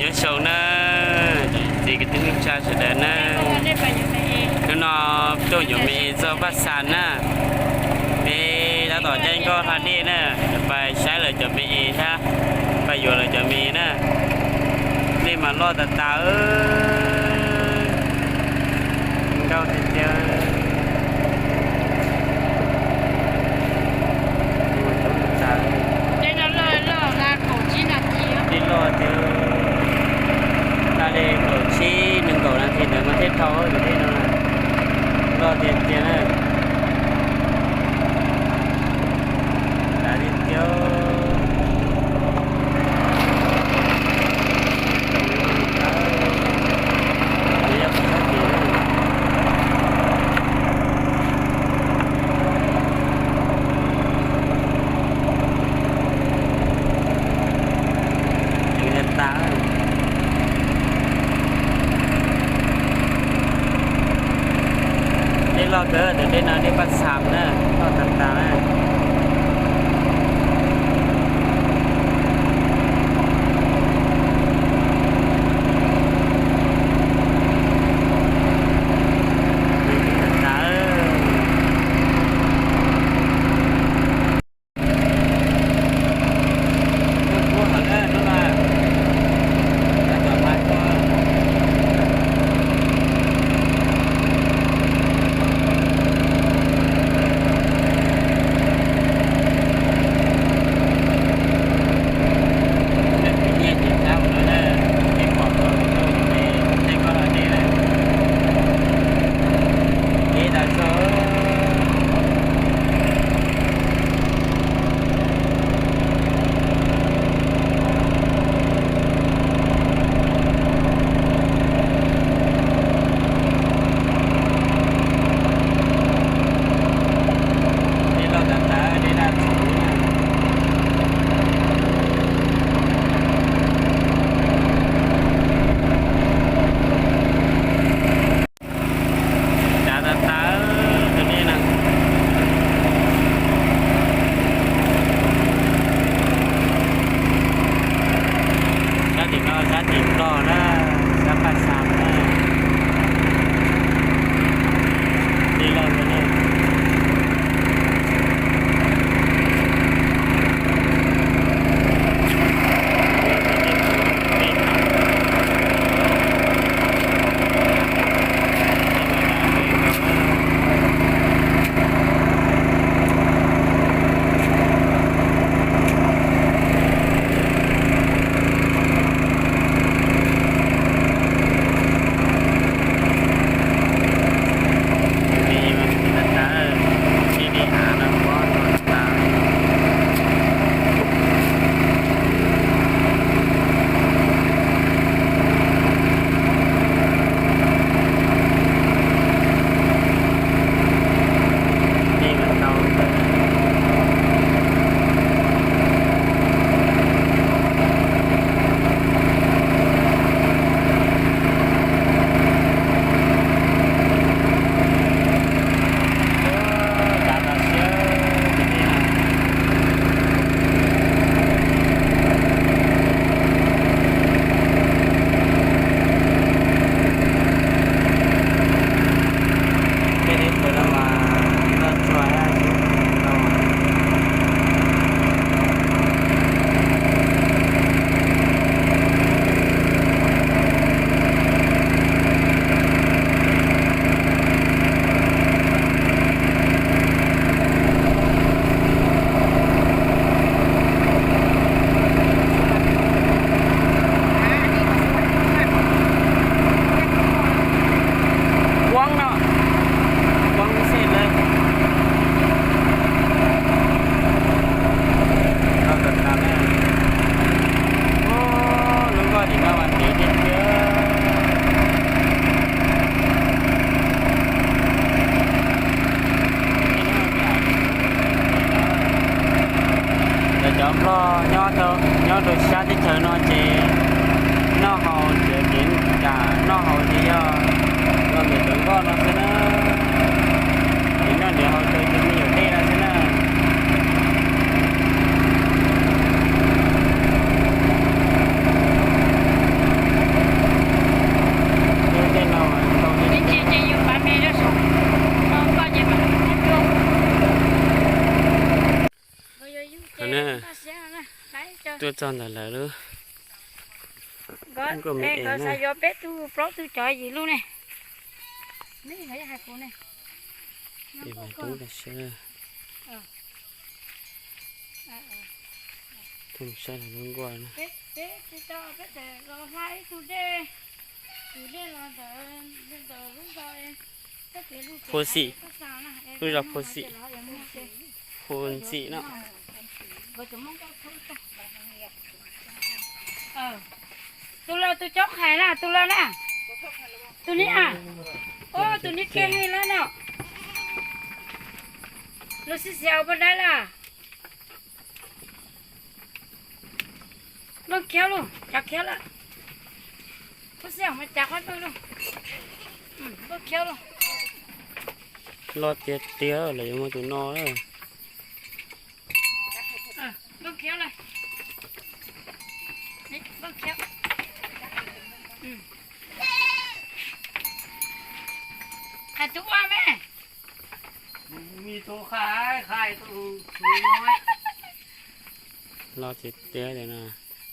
Nyob zoo na, tsoom txiv kwv tij neej tsa sawv daws na. Hnub no tuaj yuav me es txog Paj Xas na. Peb tab tom caij nkoj hla dej na, pais saib lawv cov me es thiab, pais yuav lawv cov me na. Dej mas loj tas tas, nkauj tiag tiag. Dej loj tiag, hla li kaum tsib nees nkaum nas this ntawd mas thiaj dhau cov dej no. Loj tiag tiag na. Dav tiag tiag. Heev tas tas. Dej loj kawg, tus dej no dej Paj Xas na, loj tas tas na. Dej loj tas tas, dej daj tshwv na. Dav tas tas tus dej no. Sab tim no sab tim Nplog na, sab Paj Xas na. Dej loj kawg na. Kuab no, kuab xej lawm. Loj tas tas na. Lub nkoj tim no mas ntev tiag tiag. Cov, cov Nplog nyob rau, nyob rau sab teb chaws no ces noj haus ces kev, noj haus ces yog los ntawm cov nkoj no xwb na. Ces noj nrhiav haus ces me nyuam dej no xwb na. Tuaj txog ntawm lawv lub nkoj me es na. Xav yuav peb tug plaub tug cov yim lub ne. Neb hais kuv ne. Peb mas toob tas siab. Toob saib lawv lub nkoj na. Peb, peb tsis tau, peb tseem los hla ib tug dej, tus dej los ntawd, ntawm lub zos, Phua Xim, lub zos Phua Xim, Phua Ntxim no. Tus laus tus caub qhais na, tus laus na. Tus ni a. Tus ni kiag li lawm no. Lub sib xis au poj dab lawm. Nplooj khiaub lauj, cov khiaub lawm. Lub sib xis mas cav qhov twg lauj. Nplooj khiaub lauj. Loj tiag tiag lawm, yuav muaj tus no lawm. Nplooj khiaub lawm. Nplooj khiaub. Qhais tus ua me. Loj tiag tiag li no.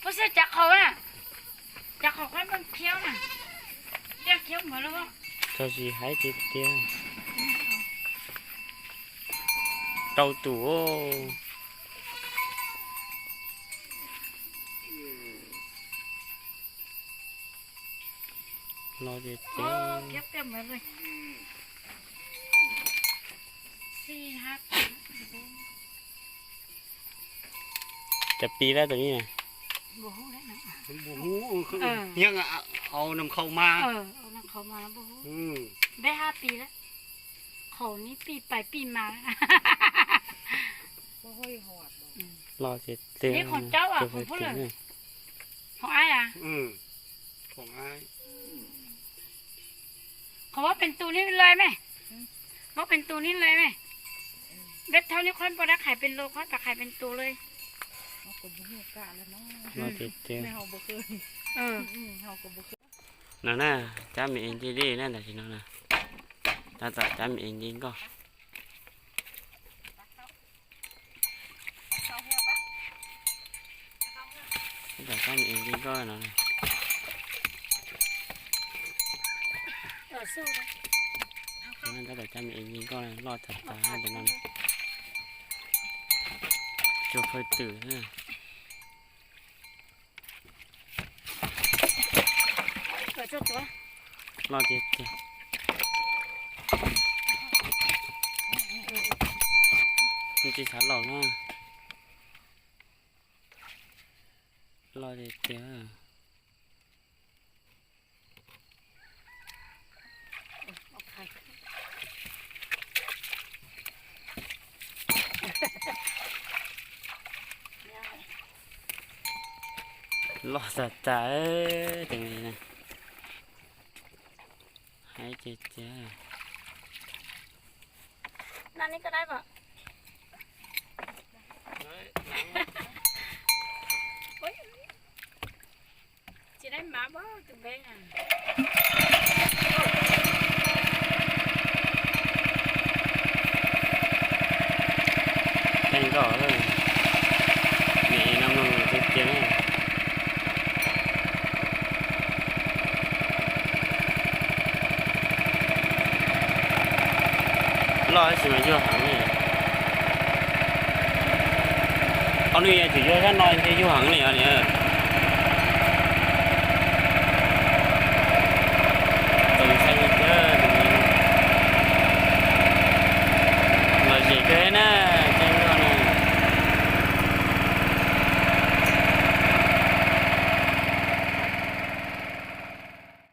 Puas xyov cav qhaum na, cav qhaum qhov nplooj khiaub na, tiaj khiaub mov lawm. Txog tsis haib tiag tiag. Rau tus. Loj tiag tiag. Cov pis lawm tus ni na. Yeej au nram khau mas. Loj tiag tiag. Khoom aib a? Khoom aib. Qhov muab pes tus ni lawm me. Muab pes tus ni lawm me. Peb thaub ni qhuab npua dab qhais pes los qhuab tas qhais pes tus lawm. Loj tiag tiag. No na, cab me es nce dej na, tam sim no na. Tab tom cab me es nce nkoj. Tab tom cab me es nce nkoj no. Tab tom cab me es nce nkoj loj tag tag no. Tsuas phawj twm na. Loj tiag tiag. Tsis xav laus na. Loj tiag tiag. Loj tas tas tus no. Haib tiag tiag. Caij nkoj, me no mloog tiag tiag. Loj tab sis mas yuag heev li. Ob nws yog tseem yuag sab no ntshe yuag heev li os niam.